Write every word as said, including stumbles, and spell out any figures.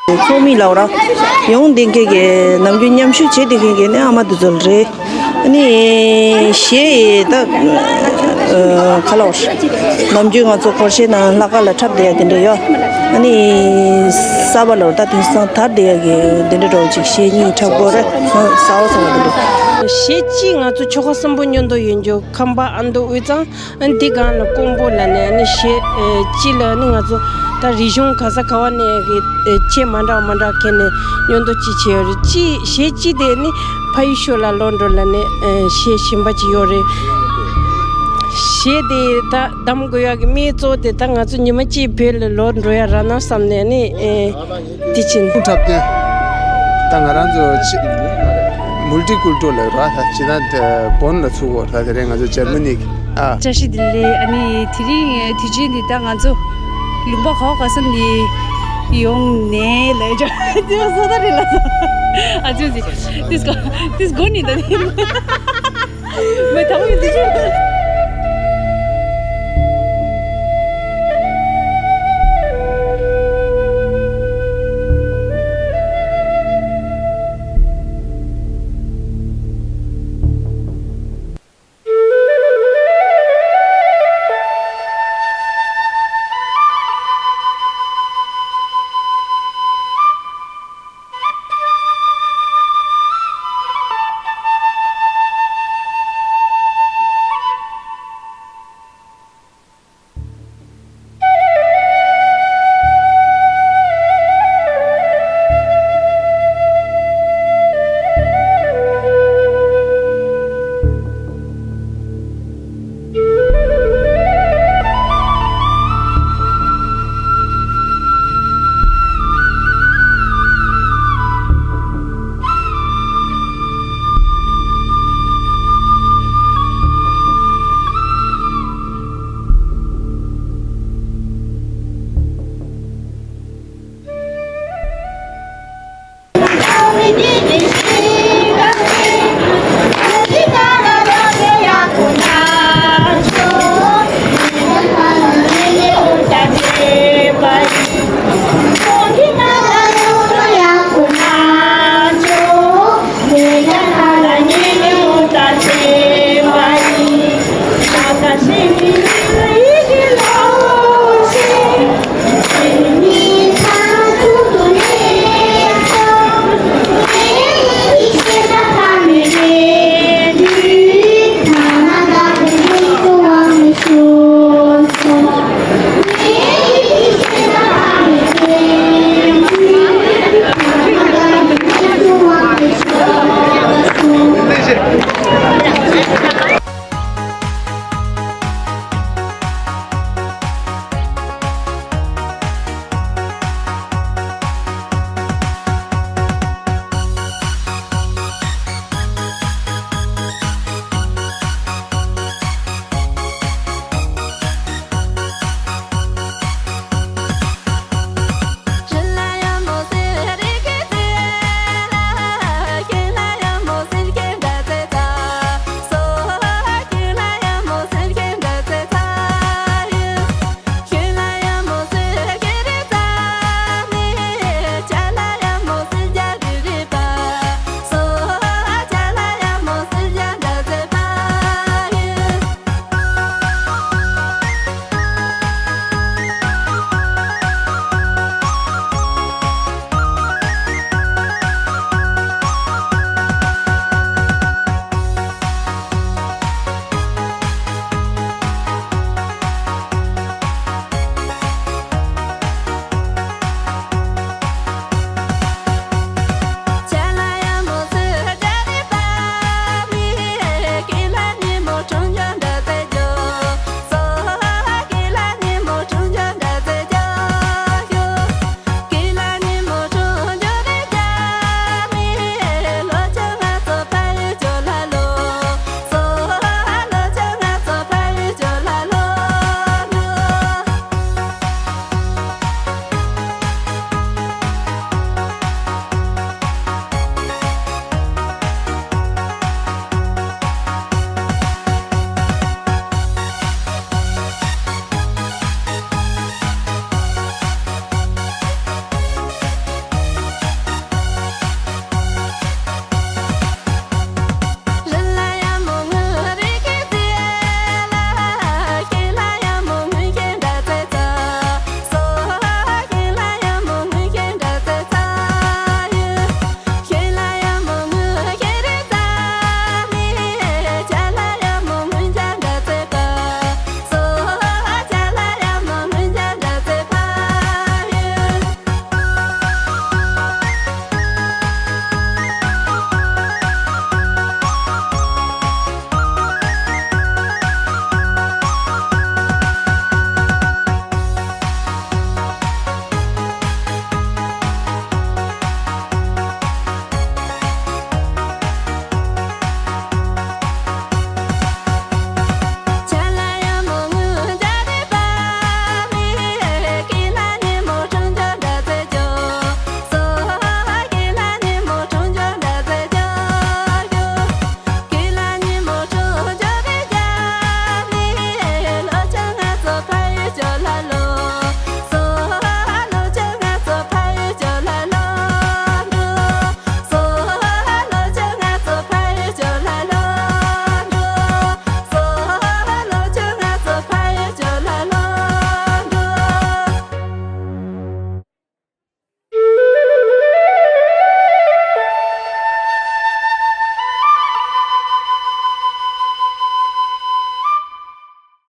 ཚོགས་མི་ལ་ར་ཡོང་བསྡད་མཁན་གྱི་ནམ་རྒྱུན་མཉམ་ཞུགས་བྱེད་བསྡད་མཁན་གྱི་ནི་ཨ་མ་དེ་ཚོ་རེད། ཨ་ནི་གཞས་ད་ཨ་ག་ལ་བར་ནམ་རྒྱུན་ང་ཚོ་སྒོར་གཞས་ནང་ལྷག་དཀར་ལ་འཁྲབ་བསྡད་ཡ་དེ་འདྲ་ཡོད། ཨ་ནི་གསར་པ་ལ་ད་དེང་སང་དར་བསྡད་ཡ་གི་དེ་འདྲ་འདྲ་བོ་ཅིག་གཞས་གཉིས་འཁྲབ་དགོས་རེད། གསར་པ་གསར་པ་དེ་འདྲ། གཞས་གཅིག་ང་ཚོ་ཆོལ་ཁ་གསུམ་པོ་མཉམ་དུ་ཡོད་རྒྱུ་ཁམས་པ་ཨ་མདོ་དབུས་གཙང་། ཨ་ནི་འདི་སྒང་ལ་ཀོང་པོ་ལ་ནས་ཨ་ནི་གཞས་ཨེ་སྤྱི་ལ་ཨ་ནི་ང་ཚོ་ད་རིག་གཞུང་ག་ས་ག་བ་ནས་གི་ཨེ་ཆས་མ་འདྲ་མ་འདྲ་ཁྱེར་ནས་མཉམ་དུ་ཅིག་བྱས་ཡོད་རེད། གཅིག་གཞས་གཅིག་དེ་ཨ་ནི་ཕ་ཡུལ་ཤོད་ལ་ལོག་འགྲོ་ལ་ནས་ཨེ་གཞས་གཞན་པ་ཅིག་ཡོད་རེད། གཞས་དེ་ད་གདམ་དགོས་ཡག་གི་དམིགས་གཙོ་དེ་ད་ང་ཚོ་ཉི་མ་གཅིག་བོད་ལ་ལོག་འགྲོ་ཡ་རག་ན་བསམ་ནས་ཨ་ནི་ཨེ། དེ་ཕྱིན། འཁྲབ་སྟོན། ད་ང་རང་ཚོ་ཆེ་མུལ་ཊི་ཀུལ་ཊུར་ལབ་ར། ད་ཇི་ལྟར་བོན་ལ་ཚུགས་པ་ར། དེ་རིང་ང་ཚོ་འཇར་མ་ནི་གི་ཨ། བཀྲ་ཤིས་བདེ་ལེགས། ཨ་ནི་དེ་རིང་དུས་ཆེན་འདི་ད་ང་ཚོ་ལུང་པ་ག་བ་ག་ས་ནས་ཡོང་ནས་ལས་ཅོ་དེ་བ་སོ་ད་རེད་ལ་སོ། ཨ་ཅོ་ཅི་དེ་སྐོ་དེ་སྐོ་ནི་ད་ནི།